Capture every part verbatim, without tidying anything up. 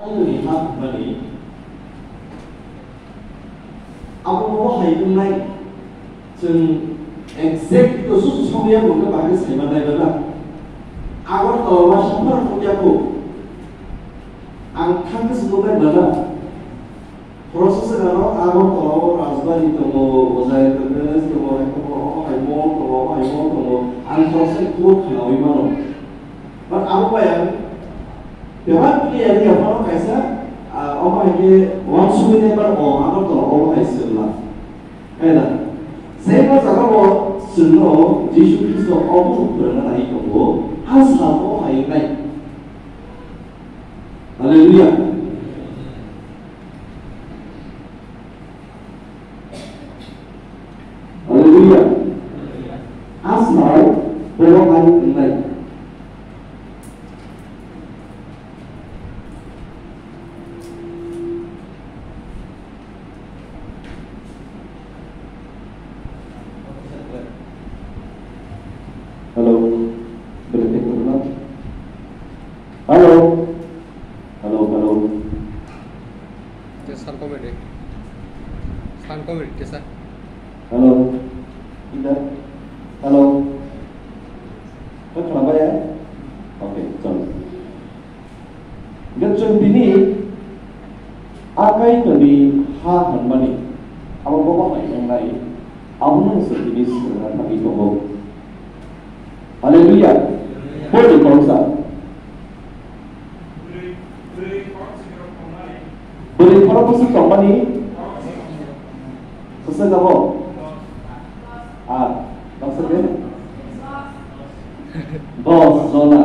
Ani ha hwnmani abo bo hai wngnai. Chwng exact to susu songya bo khe bahai saima nai bana. Agartala o sumphar thokya kho. Ang thangkhe sumuknai bana. Process ano Agartala o Rajbari tongo, Ojai Enterprise tongo, hai tongo, omo hai mall tongo, omo hai mall tongo. Ang process khobor khnaui mano. But abo bai ang bebak khe yari yaphano kaisa, ah, omo hai khe uansugwi nai mano, o Agartala omo hai swrwngma. Hai da? Sai o jaga o chwngno Jisu Khristo obo phwrwngna nai tongo, a sal o hai wngnai. Hallelujah. Hallelujah. Asal borok hai wngnai. Hello. Hello. Hello, hello. Tesa comedy. San comedy tesa. Hello. Ida. Hello. Kau kenapa ya? Oke, sorry. Hingke chwng tini a Kaitorni ha hwnmani abo bobo hai wngnai, abono chwng tini swrwngna thangwi tongo. Hallelujah. Boni khoroksa. Bwrwi khorok bwswk tongmani. Bwswk abo? Ah, baksa de? Dos jona.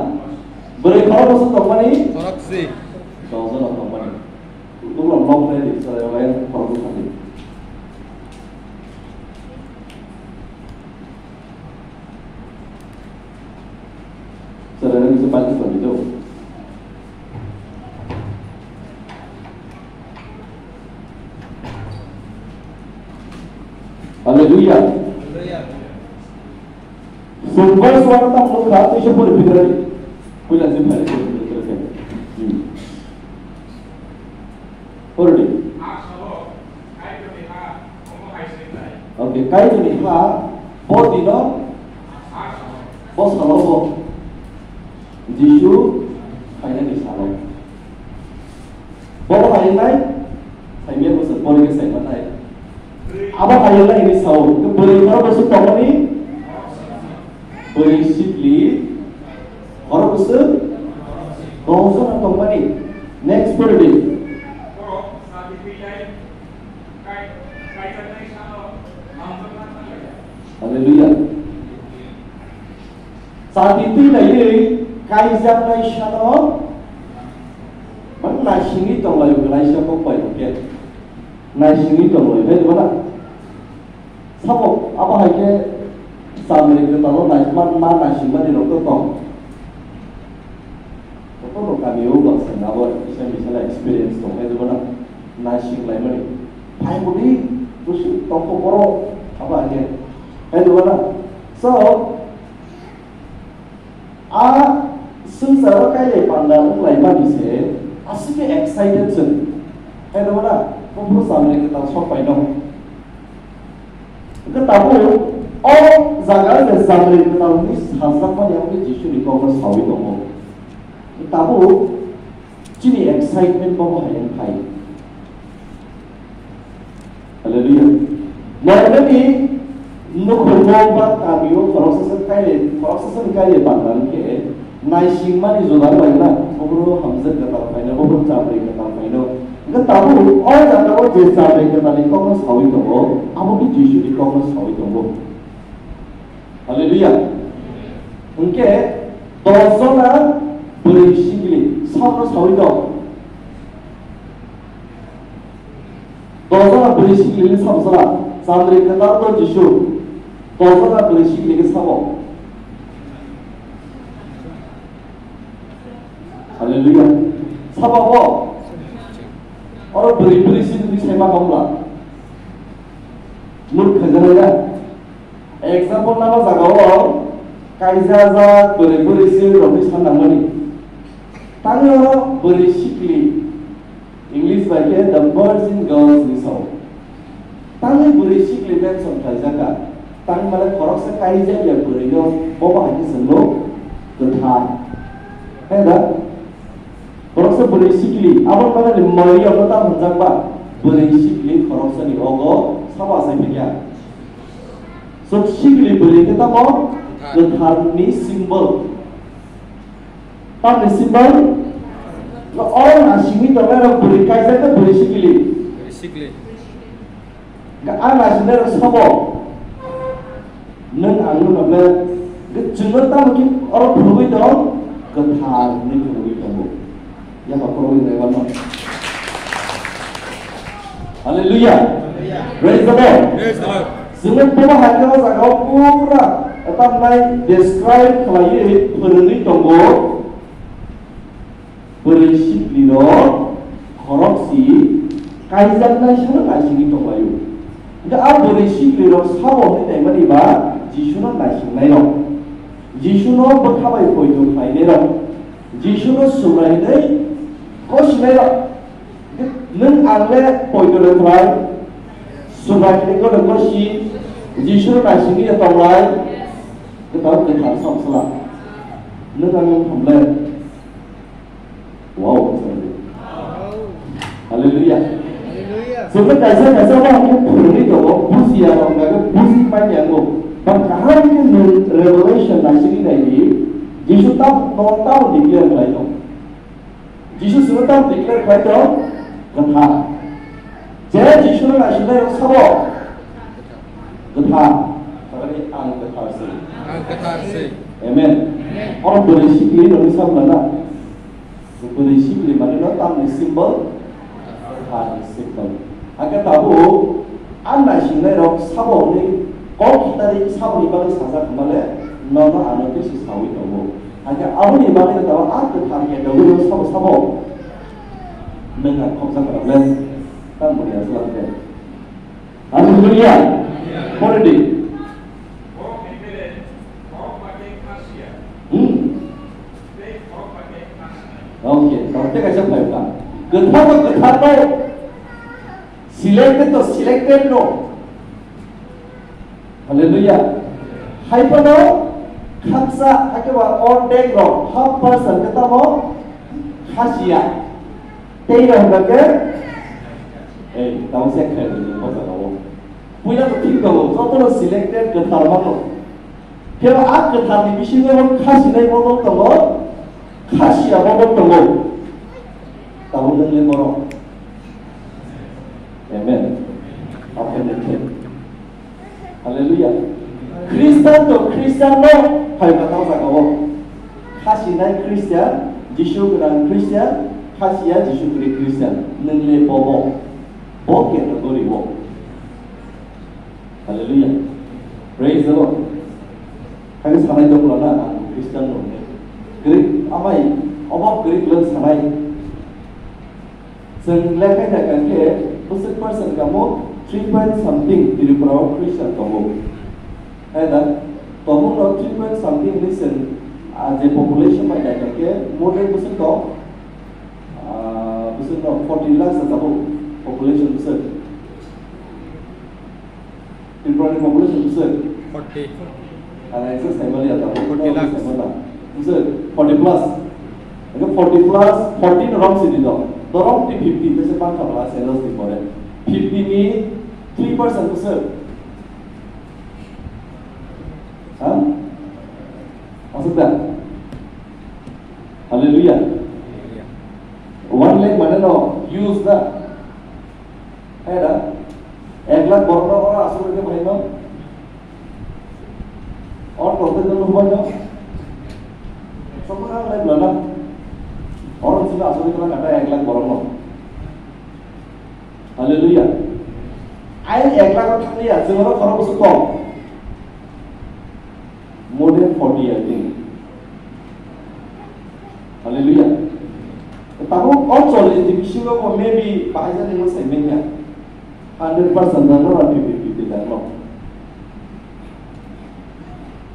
Bwrwi khorok bwswk tongmani? Khorokse. Dos jona tongmani. Tubula nok nai di, sarai ogai khorok bwswk tongmani. Sarai ogai bisa panci tongmani do. Hallelujah. Chwng verse one tamo nukha, teisa pori Peter ni. Puila je phai Peter ni. Hmm. Pori di. Okay, Kaitorni ha, bo dino, bo salo bo. Jisu phainani salo. Bo phainai, saimia bwswk pori khe saimanai. Abo hai lai ni sao, bwrwi khorok bwswk tongmani? Bwrwi sikli khorok bwswk dos jona tongmani. Next pori di. Hallelujah. Chati twi laiwi kaijaknai sano, man naisingwi tonglaio, khlaisa kok bai hwnkhe. Naisingwi tonglaio, hai diba na? Sabo, abo hai khe chamri kwtalo nai-, ma, ma naisingmani rok to tong. Joto no kami o baksa abo kisa misa la experience tong, hai diba na? Naising laimani. Phai budi, busi tongkho borok, abo hai khe. Hai diba na? So, a swngcharo kailai panda wnglaimani se aswk khe excited chwng. Hai diba na? Buphuru chamri kwtal sok paino. Hwnkhe tabuk o jaga je chamri kwtal hwnwi sajakmani, abo khe Jisuni kokno saui tongo. Tabuk chini excitement bo hai wng phai. Hallelujah. Norway ni nukhungo ba kamio khoroksa se kaile, khoroksa se kaile panda khe naisingmani juda bai na, buburu hamjak kwtal phaino, buburu chamri kwtal phaino. Hwnkhe tabuk o jaga o je chamri kwtalni kokno saui tongo, abo khe Jisuni kokno saui tongo. Hallelujah. Hwnkhe dos jona bwrwi sikli sakno saui tong. Dos jona bwrwi sikli ni sabo sala, chamri kwtal to Jisu. Dos jona bwrwi sikli ni sabo. Hallelujah. Sabo bo. Oro bwrwi bwrwi sikli ni sema kongla. Murkha jana ya. Example, nabo jaga o kaijajak bwrwi bwrwi si rokni san nangmani. Tangwi oro bwrwi sikli English bai khe the virgin girls ni sao. Tangwi bwrwi sikli mention khlaijak kha. Tangmale khoroksa kaijak ya bwrwino bobo hai khe chwngno kwthar. Hai da? Khoroksa bwrwi sikli, abo manani Maria no ta hwnjak ba? Bwrwi sikli khoroksani ogo sabo achai phiya. So sikli bwrwi khe tamo? Kwthar. Kwtharni symbol. Tamni symbol? Oro nasingwi tongnai rok bwrwi kaijak khe bwrwi sikli. Bwrwi sikli. Hwnkhe ang naisingnairok sabo, nwng ang no hwnle, hwnkhe chwngno tamo khe oro phunugwi tong, kwthar hwnwi phunugwi tongo. Yapha khoroknwi naibar no. Hallelujah. Praise the Lord. Praise the Lord. Chwngno bobo hai khe o jaga o pura tamnai describe khlaiwi phwrwngwi tongo. Bwrwi siklirok khorokse kaijaknai sano naisingwi tonglaio. Hwnkhe a bwrwi siklirok sabo hwnwi naimani ba Jisuno naisingnairok, Jisuno bwkha bai poito khlainairok, Jisuno Subrai hwnwi kosinairok. Nwng ang le poito le khlai, Subrai hwnwi kono kosi, Jisuno naisingwi tonglai, kwtal kwthar samsla. Nwng ang wng thumle. Wow, sorry. Hallelujah. Hallelujah. Chwngno kaisa kaisa ma hwnwi phwrwngwi tongo, bujiya rok hwnba khe buji manya wngo. But kaham khe nwng Revelation naisingwi nai di, Jisu tam-, no tamo declare khlai tong. Jisu chwngno tamo declare khlai tong, kwthar. Je Jisuno naisingnai rok sabo, kwthar. Sakani ang kwthar se. Ang kwthar se. Amen. Amen. Oro bwrwi sikli rokni sabo na. Bwrwi sikli mane no tamni symbol, kwthar ni symbol. Hakhe tabuk a naisingnai rok sabo hwnwi kok kitari saboni bagwi sajak hwnmale nono ano twi se saui tongo. Hakhe aboni bagwi no tabuk a kwthar ni dogwi no sabo sabo nwng ang khokjak rok le tamo ya swlak khe. Hallelujah. Pore di. Hmm. Okay, tamo tei kaisa phai ka. Kwthar to kwthar no. Selected to selected no. Hallelujah. Hai phano khaksa, hakhe ba ordek rok, half percent khe tamo khasiya. Tei rok hwnba khe, ei, tamo se khlai di, bo jaga o. Puila to thik tongo, jotono selected kwthar mano. Phiya a kwtharni bisingo khasinai bodol tongo, khasiya bodol tongo. Tabuk nwng le borok. Amen. Amen. Hallelujah. Christian to Christian no phai ka tamo jaga o. Khasinai Christian, Jisu gwnang Christian, khasiya Jisu kwrwi Christian. Nwng le bobo. Bo category o. Hallelujah. Praise the Lord. Kami sanai dong lana ang Christian no ne. Greek amai, obak Greek leng sanai. Chwng lekhai da kangkhe bwswk percent kamo three point something Tripura o Christian tongo. Hai da, tongo no three point something ni chwng, ah, je population bai da kangkhe more than bwswk tong, ah, bwswk no forty lakhs da tabuk population bwswk. Tripura ni population bwswk? Forty. Ang exercise mali ata, forty lakhs. Bwswk forty plus. Ego forty plus, forty no wrong sini do. Do wrong ti fifty, tese pangkha bla sales ni pore. Fifty ni three percent bwswk. Ha? Asuk da? Hallelujah. One lakh mane no use da. Hai da? Ek lakh borok no oro asuk rwkhe bahai no? Or tortoi no bahai no? Sokma ang lai blana. Oro sini asuk rwkhe kata ek lakh borok no. Hallelujah. Ai ek lakh thangli ya, jeng oro khorok bwswk kok. More than forty, I think. Hallelujah. Tabuk o chollish ni bisingo bo maybe bahai jani mo sai manya. Hundred percent jano na fifty fifty jano.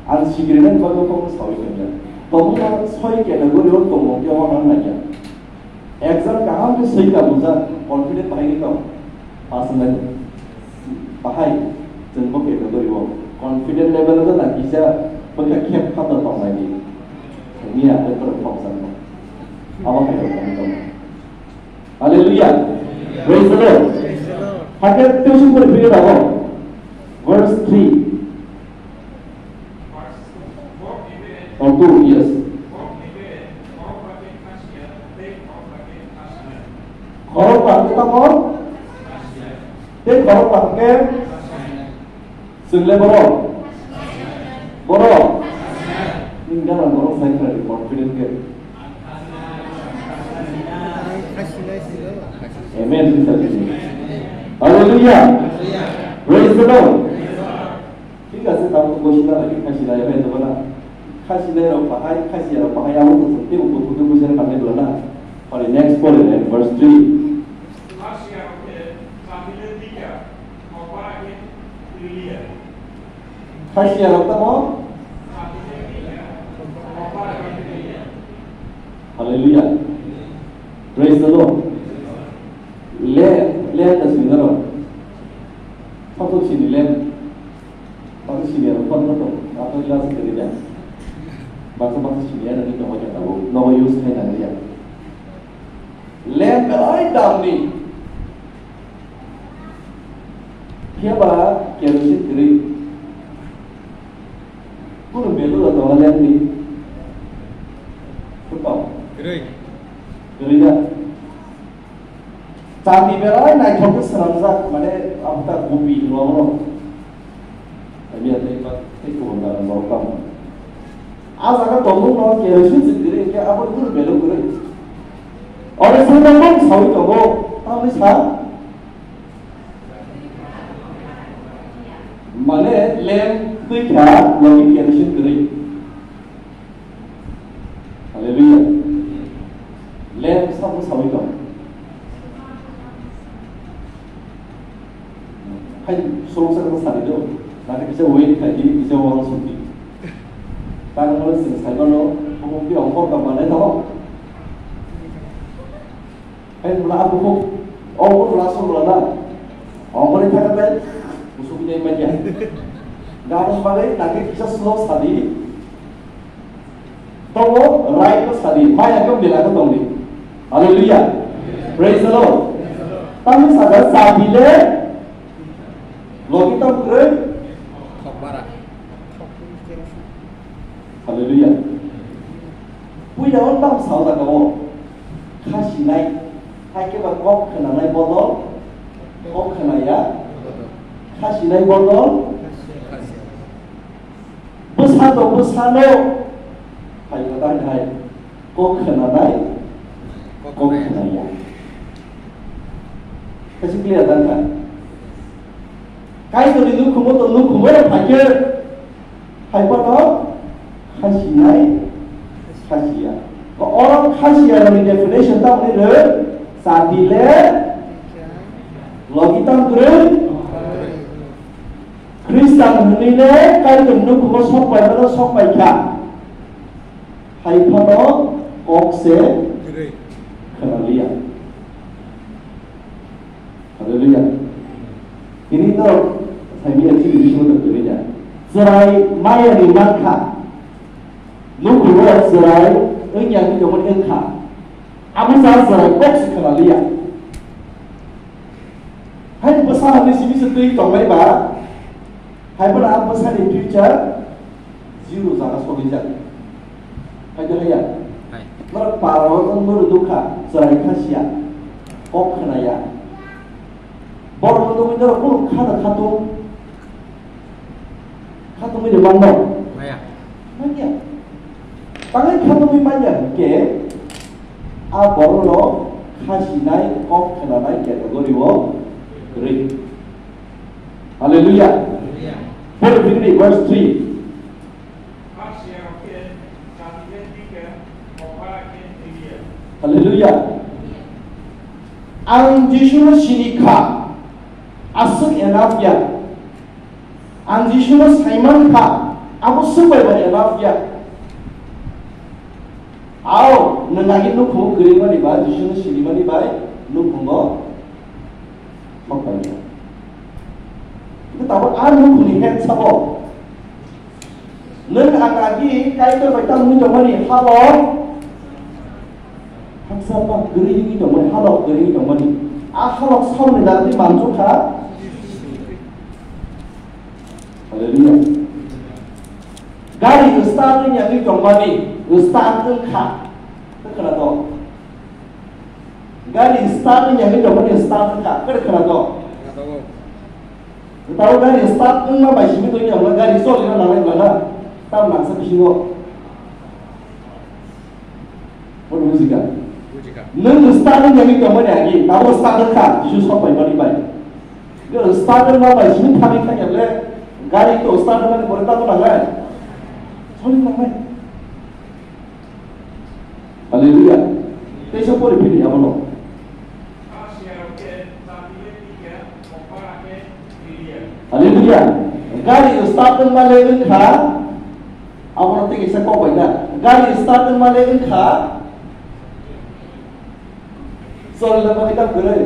Ang secret ni bagwi kok sawi kanya. Tabuk na soi category o tongo khe o nang nanya. Exam kaham khe swi ka bujak, confident bahai khe tong. Personal bahai chwng bo category o confident level o na kisa bwkha khep kha da tong nai di. Miya khe borok khop sak no. Abo hai rok tong tong. Hallelujah. Praise the Lord. Hakhe tuition pori phige rabo. Verse three. Oh, two, yes. Khorok pang khe tamo? Tei khorok pang khe? Chwng le borok? Borok? Nini gana borok sai khna di confident khe. Amen. Hallelujah. Praise the Lord. Thik ase, tamo to bosi na lagi khasi na yahai to na. Khasi na rok bahai, khasi rok bahai amo to tei bo to bosi na kami dona. Pare next pore ne verse three. Khasi rok tamo? Hallelujah. Praise the Lord. Le, le ta sinaro. Tamo sini le. Baksa sini aro phone photo, baksa glass kiri ya. Baksa baksa sini aro ni tongma kya tabo, nogo use khai na ya. Lamp belai dam ni. Phiya ba kerosene kiri. Kuno belu da tonga lamp ni. Kuto. Kiri. Kiri da. Chati belai naithok khe swnamjak, mane, abota gopi hinwi abono. Hamya tei ba tei kubun dara borok tamo. A jaga tongmung no kerosene se kwrwi hinkhe abo ni kunu value kwrwi. Oro se tongmung sawi tongo, tamni sa? Mane, lamp twi kha, logi kerosene kwrwi. Hallelujah. Lamp sabo sawi tong. Hai, sorok sa ko sari do. Nang kisa wait khai di, kisa wang suti. Tang mo sing sai kono, mo pi ongkor ka mane tamo. Hai, mula aku ko, ongkor mula so mula na. Ongkor ni thaka tai, musuh punya iman ya. Gabung bagai, nang kisa slow sadi. Tongo, right no sadi, maya khe bela khe tongdi. Hallelujah. Praise the Lord. Tamni saka sadi le logi tam kwrwi. Khokbara. Hallelujah. Puila on tam sao jaga o. Khasinai. Hai khe ba kok khwnanai bodol. Kok khwnaya. Khasinai bodol. Bwsa to bwsano hai kwtal hai kok khwnanai, kok khwnaya. Kaisa clear dan kha? Kaitorni nukhumo to nukhumo rok phai khe hai phano khasinai, khasiya. Oro khasiya rokni definition tamni rw chati le logi tam kwrwi. Khristan hwnwi le Kaitor nukhumo sok pai mano sok pai kha. Hai phano kok se khwnaliya. Hallelujah. Ini to saimiya chini bisingo to kwrwi ya. Chwrai maya ni mankha. Nukhumo chwrai wngya ni tongmani wngkha. Abo sa chwrai kok se khwnaliya. Hai bwsa hwnwi simi se twi tongnai ba, hai bono a bwsani future zero jaga solijak. Hai de haya. Hai. Norok paro wng muru dukha, chwrai kha siya, kok khwnaya. Borok wng tongwi norok kunu khana khatung. Khatungwi rw mano? Maya. Manya. Tangwi khatungwi manya hwnkhe, a borokno khasinai, kok khwnanai category-o kwrwi. Hallelujah. Hallelujah. Pore phikri verse three. Hallelujah. Ang Jisuno sini kha, aswk enough ya. Ang Jisuno saiman kha, abo swk bai ba enough ya. Ao, Nwng agi nukhung kwrwi mani bai, Jisuni sini mani bai nukhungo sok pai kha. Hwnkhe tabuk a nukhungni head sabo. Nwng ang agi Kaitor bai tamo wngwi tongmani halok haksa ba kwrwi wngwi tongmani, halok kwrwi wngwi tongmani. A halok samni dagwi mansukha. Hallelujah. Gari start wngya wngwi tongmani, start wngkha. Khe khwnato. Gari start wngya wngwi tongmani, start wngkha. Khe khwnato. Tabo gari start wngma bai simi tongya wngla, gari cholina nangnai wngla na? Tam nangsa bisingo. Bono bujikha? Bujikha. Nwng start wngya wngwi tongmani agi, tabo start wngkha, Jisu sok paimani bai. Yo, start wngma bai simi thani thangya le, gari to start wngmani pore tamo nangnai? Choli nangnai. Hallelujah. Teisa pori phini abono. Hallelujah. Gari start wngma le wngkha. Abono tei kaisa kok bai na. Gari start wngma le wngkha. Choli na bagwi tam kwrwi.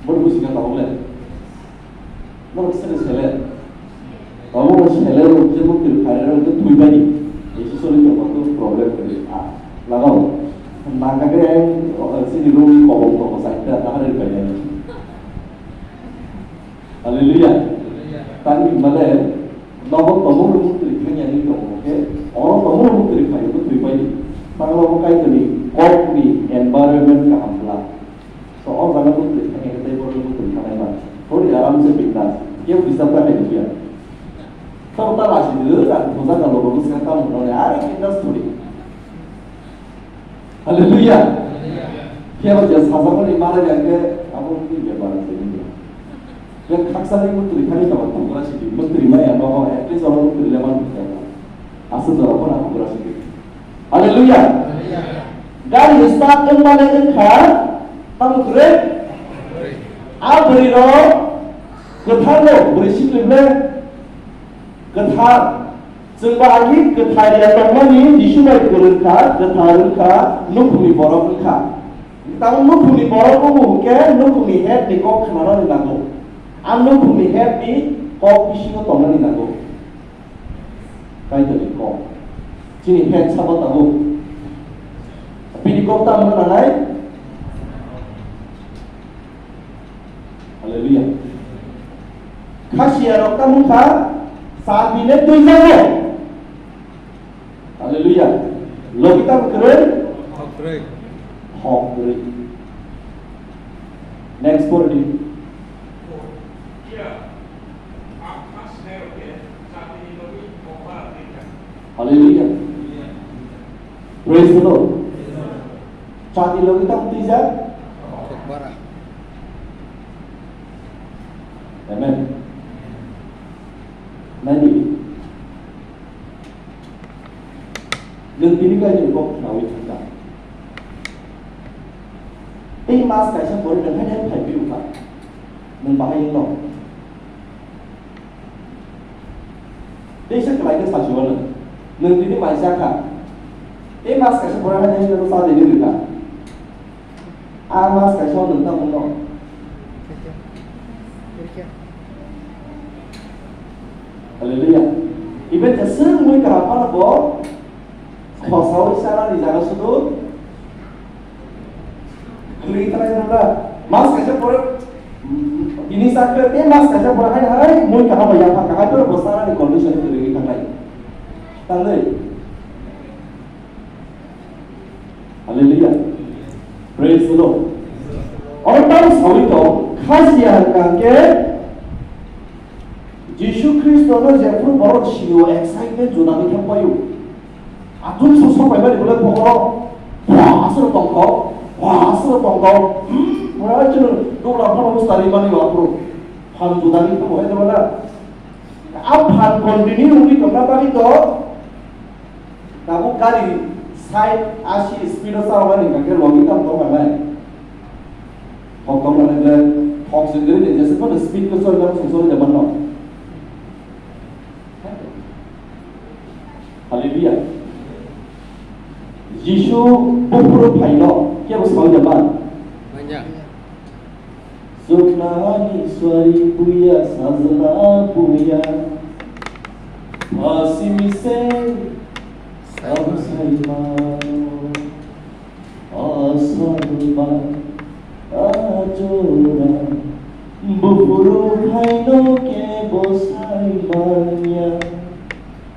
Bono busi na tabuk le. Bono sene sele. Tabuk bo sele rok je muktwi phairok rok je thwi bani. Isi soli tongma to problem kwrwi. Ah, lagao. Nangkha khe ang, oh, sini room ni kobong tongo, side ta, ta hari pai nai. Hallelujah. Tani hwnmale, nogo tomung rok muktwi thangya ni tongo khe, oro tomung rok muktwi phaio, muktwi pai. Tanglo bo Kaitorni kokni environment kaham bwla. So, o jaga muktwi thangya khe tei borok muktwi thangnai ma. Thori aram se bindas. Kebo disturb ta khai nukya. Tamo ta lasi dwlo, ang puja ka logo bwswk tamo hwnwi, are bindas thori. Hallelujah. Kebo je sajakmani mara ya khe abo ni bepar se ni. Khe khaksa ni muktwi thani ka ba tukra si di, muktwi ma ya no, at least abo muktwi le man tukra. Aswk jora phano tukra si di. Hallelujah. Gari start wngmani wngkha, tamo kwrwi? A bwrwi rok kwthar no, bwrwi sikli ble kwthar. Chwng ba agi kwthar ya tongmani Jisu bai kwrwng kha, kwthar wngkha, nukhungni borok wngkha. Tamo nukhungni borok wngkhe nukhungni head ni kok khnanani nango. A nukhungni head ni kok bisingo tongnani nango. Kaitorni kok. Chini head sabo tabuk. Bini kok tamo nangnai? Hallelujah. Khasiya rok tamo kha, sa bile twi jago. Hallelujah. Logi tamo kwrwi? Hok kwrwi. Hok kwrwi. Next pori di. Hallelujah. Praise the Lord. Chati logi tam twijak. Amen. Nani? Nwng tini kainwi kok khnaui thangkha. Tei mas kaisa pore nwng haino phai phirwkha. Nwng bahai wngno? Teisa kwlai khe sachi o nwng. Nwng tini mai cha kha. Tei mas kaisa pore haino nwng cha tini rwkha. A mas kaisa o nwng tamo wngno? Hallelujah. Even jeswk mui kaham phano bo khosaui chanani jaga sudu kwrwi thanai nang da. Mas kaisa pore, bini sakhe tei mas kaisa pore hai hai mui kaham bai yapha kahai pore bo chanani condition kwrwi thangnai. Tangwi. Hallelujah. Praise the Lord. Oro tamo saui tong, kha sia hwnkha hwnkhe Jisu Khristo no jephru borok sio excitement juda ni thang paio. Atung so so pai bani bole bohoro. Wah, aswk tong kho. Wah, aswk tong kho. Hmm, wah, chwng dukla phano bwsari mani wa phru. Phan juda ni thang bai debana. A phan continue wngwi tongna bagwi to. Tabuk gari sait asi speed o chalaimani hwnkha khe logi tamo tong nai. Thok tong nai le thok se gari de jese phano speed ko choli tamo song choli de manno. Hallelujah. Jisu buphuru phaino kebo saui da man? Manya. Chuknani suari buya sajla buya. Phasimi se sabo saimano. Asalma ajora buphuru phaino kebo saimanya.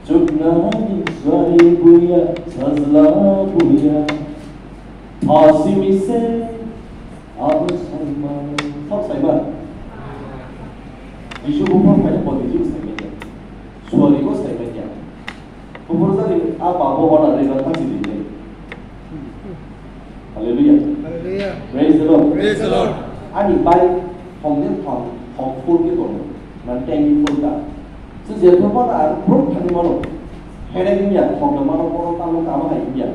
Chuknani suari buya sajla buya. Phasimi se abo saimano. Thok saima. Jisu buphang phaina pon Jisu saimanya. Suari bo saimanya. Buphuru jani a babo order ri ba thang si di. Hallelujah. Hallelujah. Praise the Lord. Praise the Lord. Ani bai thong ni thong, thong full ni thong. Man tank full ta. Su je thong mana ang proof thani mano. Hene ni ya thong na mano kono tamo kamo hai ya.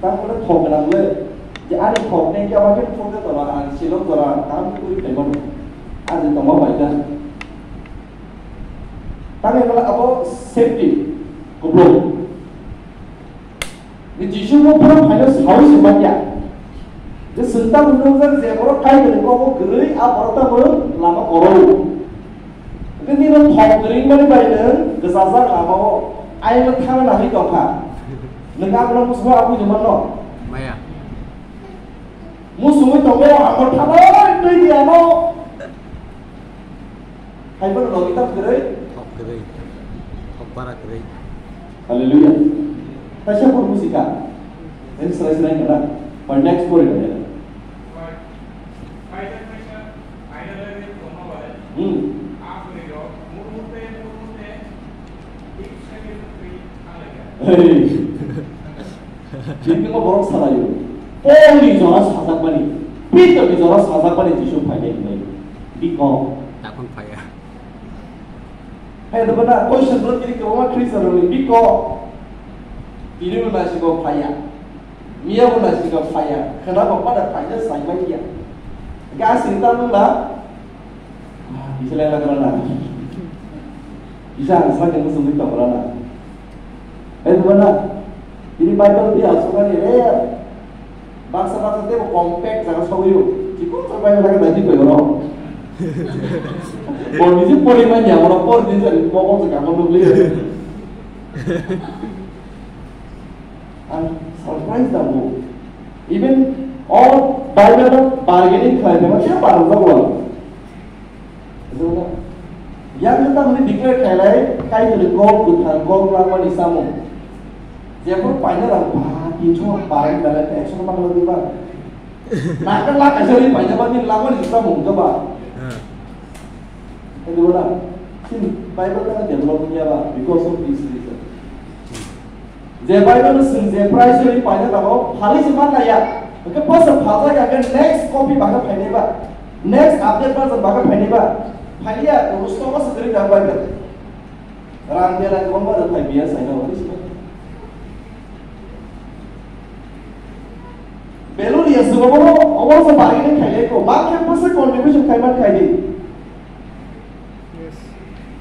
Tamo le thong na le. Je ani thong ne kya ma ke full de to ang silong jora kam kuri pe mano. Aje tamo bai da. Tamo le abo safety. Kublo. Ni Jisu bo phano phaino saui se manya. Je sengta nungjak je borok Kaitorni kogo kwrwi, a borok tamo lama koro. Hwnkhe nino thok kwrwi mani bai nwng gwchajak lama-o aino thangna nangwi tongkha. Nwng abono musugo aboni manno? Maya. Musugwi tongo, abo thanai twi di ano. Hai bono logi tam kwrwi? Thok kwrwi. Thok bara kwrwi. Hallelujah. Kaisa pun musika. Ini selesai selesai kena. Pai next point ya. Hmm. Hey. Bini mo borok salayo. Paul ni jora sajak bani. Peter ni jora sajak bani Jisu phainai hinai. Biko. Takon phaiya. Hai, debana, question rok kiri kwbangma Christian rokni biko. Tini bo naisiko phaiya. Miya bo naisiko phaiya. Khwna bo pada phaina sai manya. Gasing ta nung na. Ah, bisa leng leng na. Bisa ang sakhe musuh musuh tong na. Hai, debana. Ini Bible dia asukani re. Baksa baksa tebo compact jaga sogwi o. Chikon sa Bible jaga dai twi oro. Bo niji pori manya, oro por din sa mo ko jaga mo nukli. Ang surprise da mo. Even all Bible bargaining khlai ma khe barang jago. Yang kita muni declare khailai, Kaitorni kok, kwthang kok, langmani samung. Jephru paina rang ba, tinso barang bela, ekso bangla diba. Nakar la kaisa ri paina ba, ni langmani samung jaba. Itu na, sin Bible ta develop niya ba, because of this reason. Je Bible no swng je prize ri paina tabok, phali se man laya. Hwnkhe posa phalsa ya khe next copy bakha phainai ba. Next update version bakha phainai ba. Phaiya, to stock o swkri da Bible. Ram de rai kong ba phai biya sai na wani sima. Belul ya sugo bo, obo se bari ne khaile ko, ba khe posa contribution khai man khai di. Yes.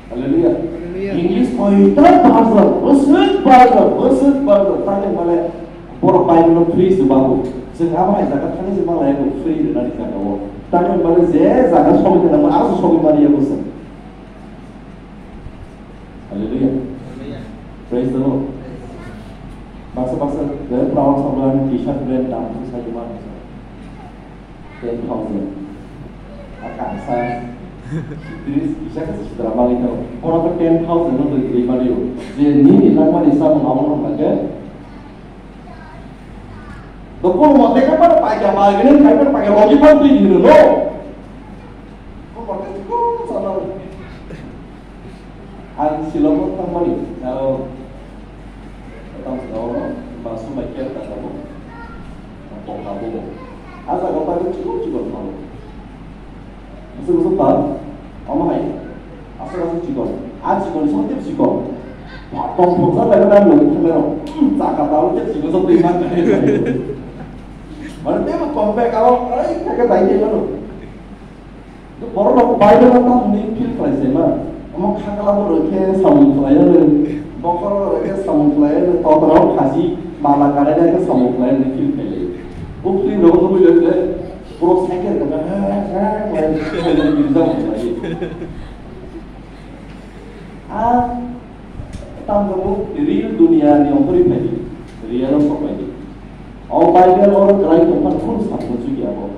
Hallelujah. Hallelujah. English koita version, bwswk version, bwswk version. Tangwi male borok Bible no free se babu. Chwng abo hai jaga thangwi se malaya bo free rwnani jaga o. Tangwi male je jaga sogwi tongma abo sogwi mani ya bwswk. Hallelujah. Hallelujah. Praise the Lord. Baksa baksa, the proud of the T-shirt brand dam sai ma. Ten thousand. A kangsa. Tris kisa kisa sitra mali tau. Oro ko ten thousand no doi doi mali o. Je nini langmani samung amo no lage. Dokol mo teka pada pakai apa gini, kai pada pakai lagi pun tu hino no. Ko pakai cukup sana. Ang Shillong-o tangmani, aro tamo swngo ba sumai khe ta tamo. Tongka bo. A jaga ba chikon chikon tamo. Bwswk bwswk ba, omo hai. Aswk aswk chikon. A chikon song tip chikon. Tong thoksa bai na lung thang ro. Chaka ta tip chikon song tip ma. Mane tebo compact aro ai kha kha dai tip ma. Borok rok Bible no tamo hwnwi feel khlai se ma? Omo khakla borok khe samung khlai ano, bokhorok rok khe samung khlai ano, totra rok khasi, Pala kalaina khe samung khlaina khe feel khailai. Buktui rok nugui le le borok cycle khe ha ha ha khlai khailai girja bo khlai. A tamjabo real dunia ni ongkhorwi phai di, real o sok phai di. O Bible oro kwlai tongphano khun samung sui ya bo.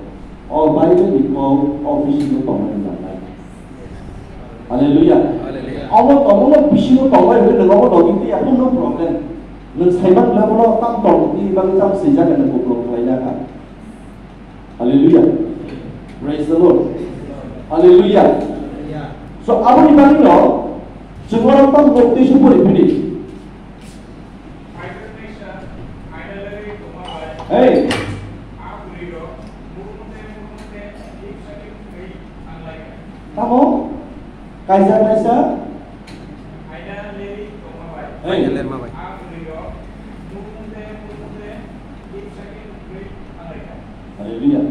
O Bible ni kok o bisingo tongmani nangnai. Hallelujah. Hallelujah. Omo tongmani bisingo tongmani hwnwi nang omo logi twi ya no problem. Nwng saiman le bono tam tong ni bagwi tam swijak nwng buklok khlai ya kha. Hallelujah. Praise the Lord. Hallelujah. So aboni bagwi no chwng oro tam bok twi supuri phini. Hey. Tamo? Kaisa kaisa? Hey. Hallelujah.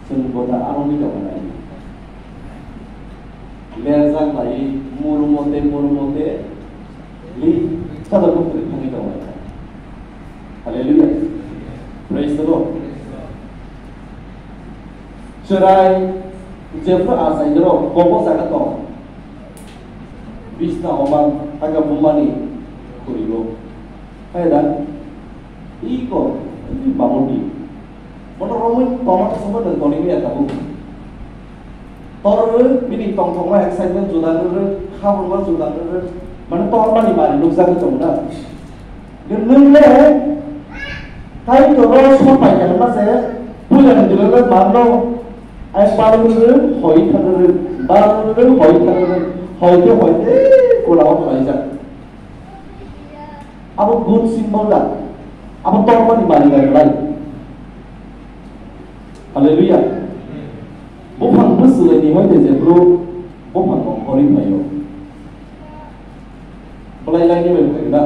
Chwng bota aro ni tong nai. Lerjak lai murumote murumote li chador bukri thangwi tong lai. Hallelujah. Praise the Lord. Chwrai jephru achai norok bobo jaga tong. Bisna omang haga bumani khurigo. Hai da? Iko, ini bamudi. Bono romwi tongma khe sobo nwng tongwi ya tabuk. Tor rw, bini tongthokma excitement juda rw, khabruma juda rw, mane tongmani mari nukjagwi tongo na. Nwng le, tai toro sopai khe ma se, puila ni dilo le manno, ai balu rw, hoi thang rw, balu rw, hoi thang rw, hoi khe hoi khe, kula hoi khlaijak. Abo good symbol da. Abo tormani malik da belai. Hallelujah. Buphang bwswlai ni hoi de je bro, buphang ongkhorwi phaio. Belai lai ni bai phai da.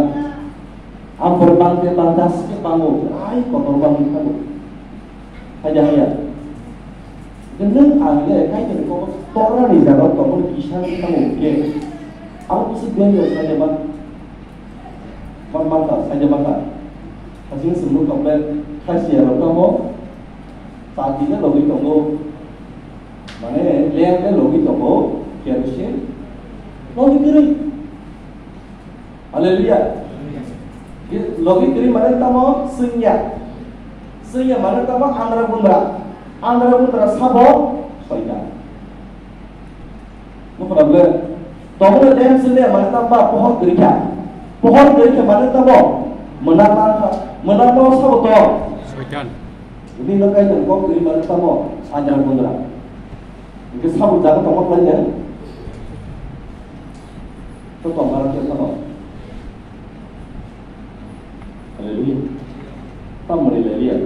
Ampor bangte bangta ske bango, ai kotor bangni thago. Haya haya. Nwng ang le kaitor ko torna ni jaga tongmani kisa tamo ke. Abo kisa danger saja ba. Bang bangta saja bangta. Hasing sumnu kaple khasia rok tamo. Chati le logi tongo. Mane leng le logi tongo. Kerosene. Logi kiri. Hallelujah. Logi kiri mane tamo sengya. Sengya mane tamo andra gundra. Andra gundra sabo soitan. Nukho na ble. Tamo le dem sengya mane tamo pohor kiri kha. Pohor kiri kha mane tamo. Mena ma kha. Mena tamo sabo to. Soitan. Ini no kai tong kok kiri mane tamo andra gundra. Hingke sabo jaga tongma khlai de. To tongma khe tamo. Hallelujah. Tamo ni lelia.